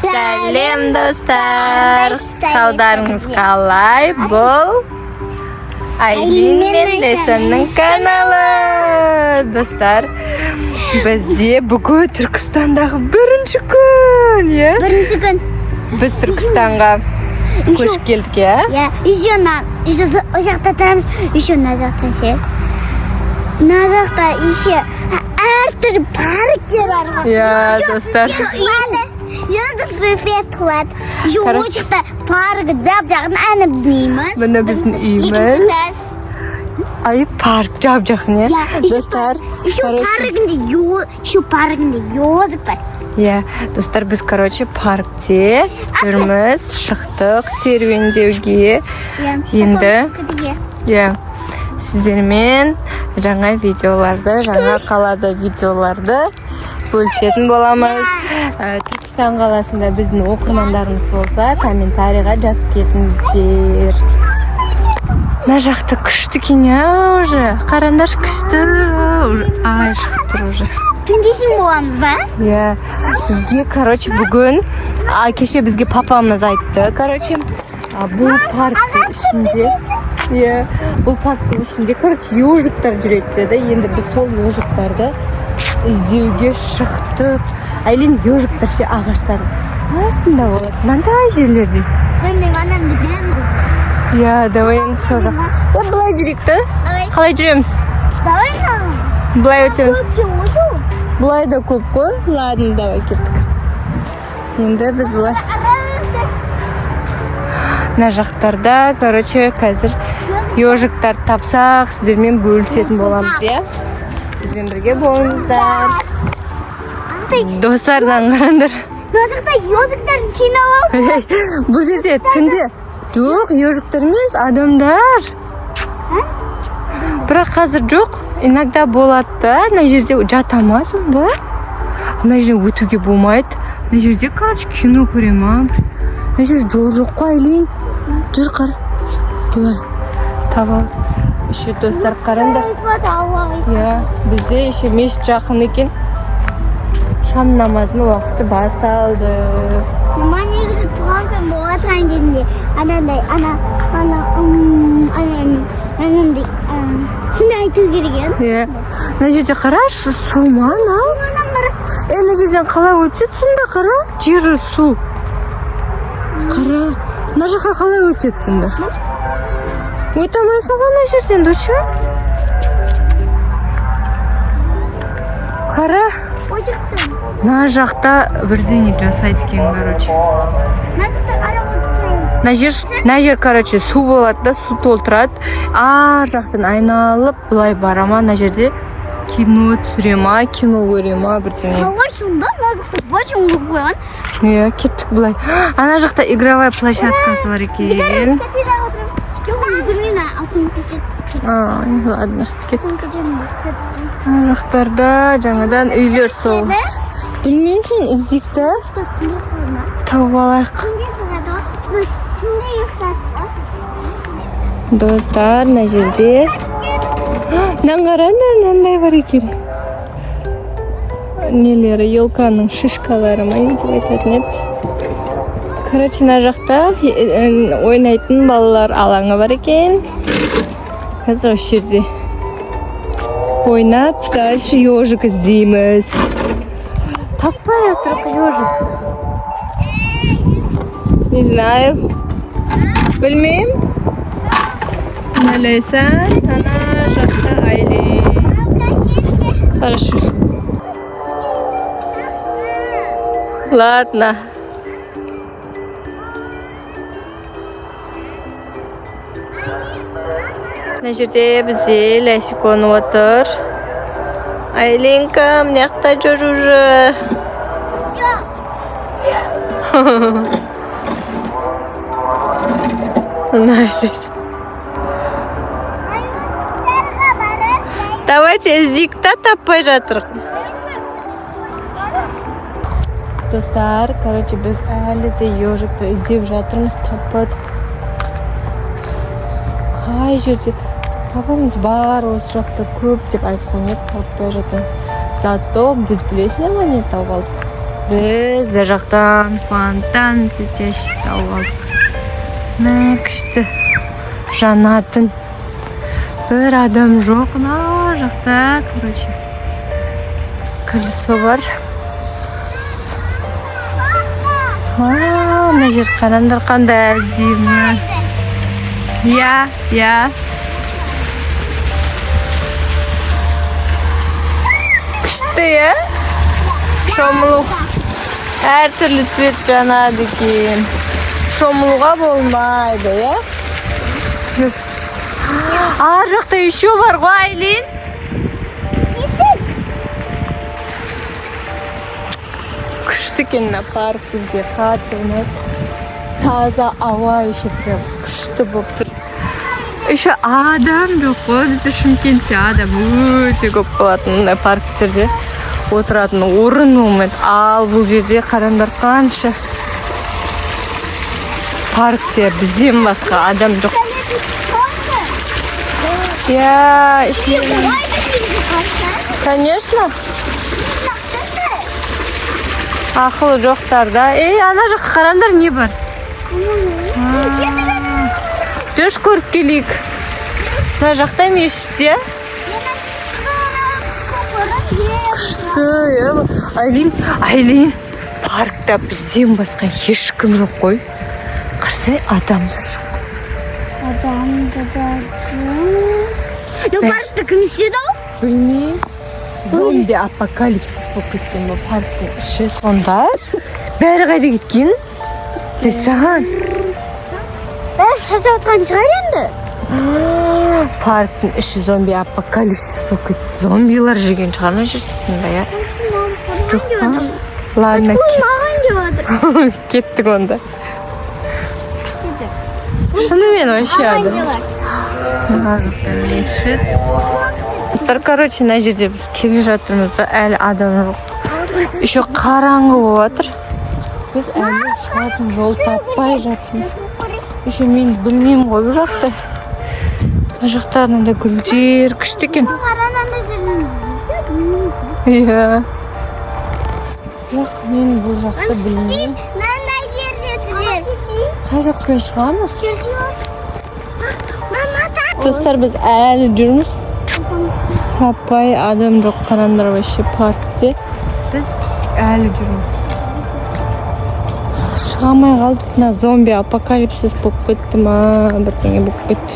Сәлем, достар! Қалдарыңыз қалай? Бұл Айлин мен Лесанның каналы. Достар, бізде бүгін Түркістандағы бірінші күн, иә? Бірінші күн. Біз Түркістанға көшіп келдік, иә? Иә, еще на, еще ол жақта тұрамыз, еще мына жақта ше. Мына жақта еще әртүрлі парктер бар ғой. Иә, достар. Йозық буфет қылады. Еще ол Короче. жақта парк жап-жақын, әне біздің үйіміз. Міне біздің Екінші үйіміз. этаж. Ай, парк жап-жақын, иә? Иә, еще Достар, еще короче, паркінде еще паркінде ёзық бар. Иә, достар, біз, короче, паркте жүрміз, шықтық серуендеуге. Иә. Енді Кірге. иә, сіздермен жаңа видеоларды, жаңа қалада видеоларды бөлісетін боламыз. Түркістан қаласында біздің оқырмандарымыз болса, комментарийға жазып кетіңіздер. Мына жақта күшті екен, иә, уже. Қараңдаршы, күшті. Уже ай шығып тұр уже. Түнге шейін боламыз ба? Иә, бізге, короче, бүгін, кеше бізге папамыз айтты, короче, бұл парктің ішінде, иә, бұл парктің ішінде, короче, ежиктар жүреді деді. Енді біз сол ежиктарды іздеуге шықтық. Айлин, ежиктар ше ағаштардың астында болады, мынандай жерлерде. Білмеймін, анам білемін. Иә, давай енді сол жақ. Е, былай жүрейік та. Давай. Қалай жүреміз? Давай мына. Былай өтеміз. Көпке оту. Былай да көп қой. Ладно, давай, кеттік. Енді біз былай мына жақтарда, короче, қазір ежиктарды тапсақ, сіздермен бөлісетін боламыз, иә? Бізбен бірге болыңыздар. Достар, мынаны қараңдар. Мына жақта ежиктардың кино. Бұл жерде түнде жоқ, ежиктер емес, адамдар. Бірақ қазір жоқ, иногда болады да. Мына жерде жата ма сонда? Мына жерден өтуге болмайды. Мына жерде, короче, кино көре ма? Мына жерде жол жоқ қой, Айлин. Жүр, қара, былай таба. Еще, достар, қараңдар. Иә, бізде еще мешіт жақын екен. Шам намазының уақыты басталды. Мама, негізі туған күн бола тұрған кезінде анандай ана ана ана анандай шын айту керек еді. Иә, мына жерде қарашы, су ма мынау? Е, мына жерден қалай өтеді сонда? Қара, жері су, қара, мына жаққа қалай өтеді сонда? Өте алмайсың ғой мына жерден, доча. Қара. Ол жақта. Мына жақта бірдеңе жасайды екен, короче. Мына жақта қарап отырсаң. Мына жер, короче, су болады да, су толтырады. Ар жақтан айналып былай бара ма, мына жерде кино түсіре ма, кино көре ма, бірдеңе. Қалай сонда мына жақта башын қойып қойған? Иә, кеттік былай. Ана жақта игровая площадкасы бар екен. Жоқ, жүгірмеймін, алтын кетеді. А, ладно, кет. Алтын кетеді. Ана жақтарда жаңадан үйлер сол. Білмеймін, сен іздейік та, Түнде сұрады ма? тауып алайық. Түнде сұрады ғой. Түнде ұйықтадық. Достар, мына жерде, мынаны қараңдар, мынандай бар екен. Нелері, елканың шишкалары ма, не деп айтатын еді? Короче, мына жақта ойнайтын балалар алаңы бар екен. Қазір осы жерде ойнап, дальше ежик іздейміз. Таппай жатырық ежик. Не знаю, білмеймін. Ләйсан, ана жақта Айлин. Хорошо. Ладно. Мына жерде бізде Ләсикон отыр. Айлинка мына жақта жүр уже. Мына Айлин. Давайте іздейік та, таппай жатырық. Достар, короче, біз әлі де ежикті іздеп жатырмыз, таппадық. Қай жерде? Папамыз бар, осы жақта көп деп айтқан еді, таппай жатырмыз. Зато біз, білесіңдер ма, не тауып алдық? Біз мына жақтан фонтан светящий тауып алдық. Мә, күшті жанатын. Бір адам жоқ мына жақта. Короче, колесо бар. А, мына жер, қараңдар, қандай әдемі. Иә, күшті, иә. Шомылу, әртүрлі цвет жанады екен. Шомылуға болмайды, иә. Жүр. Ар жақта еще бар ғой, Айлин. Кеттік. Күшті екен мына парк, бізге қатты ұнады. Таза ауа еще, прям күшті болып тұр. Еще адам жоқ қой. Бізде Шымкентте адам өте көп болатын, мындай парктерде отыратын орын болмайды. Ал бұл жерде қараңдар, қанша. Паркте бізден басқа адам жоқ, иә. Ішіне, конечно, ақылы жоқтарда. Ей, ана жаққа қараңдар, не бар? Жүрші, көріп келейік. Мына жақта мешіт, иә. Күшті, иә. Айлин, Айлин, паркта бізден басқа ешкім жоқ қой. Қарасай, адам да жоқ. Адам да бар. Ну, паркта кім істеді ау? Білмеймін, зомби апокалипсис болып кеткен бұл парктің іші. Сонда бәрі қайда кеткен десаң? Бәрі шаршап отқан шығар енді. Парктің іші зомби апокалипсис болып кетті. Зомбилар жүрген шығар мына жерде, иә. Жоқ па? Ладно. Маған келіп жатыр. Кеттік онда. Шынымен, вообще Маған адам келіп жатыр. Мына жақта мешіт. Достар, короче, мына жерде біз келе жатырмыз да, әлі адам жоқ. Еще қараңғы болып жатыр. Біз әлі шығатын жол таппай жатырмыз. Еще мен білмеймін ғой бұл жақты. Мына жақта мынандай гүлдер күшті екен. Қара, мынандай жерден. Иә, бірақ мен бұл жақты білмеймін. Мынандай жерде жүрер. Қай жақпен шығамыз? Мама, так. Достар, біз әлі жүрміз. Таппай, адам жоқ, қараңдар, вообще паркте. Біз әлі жүрміз. Шыға алмай қалдық. Мына зомби апокалипсис болып кетті ма, бірдеңе болып кетті.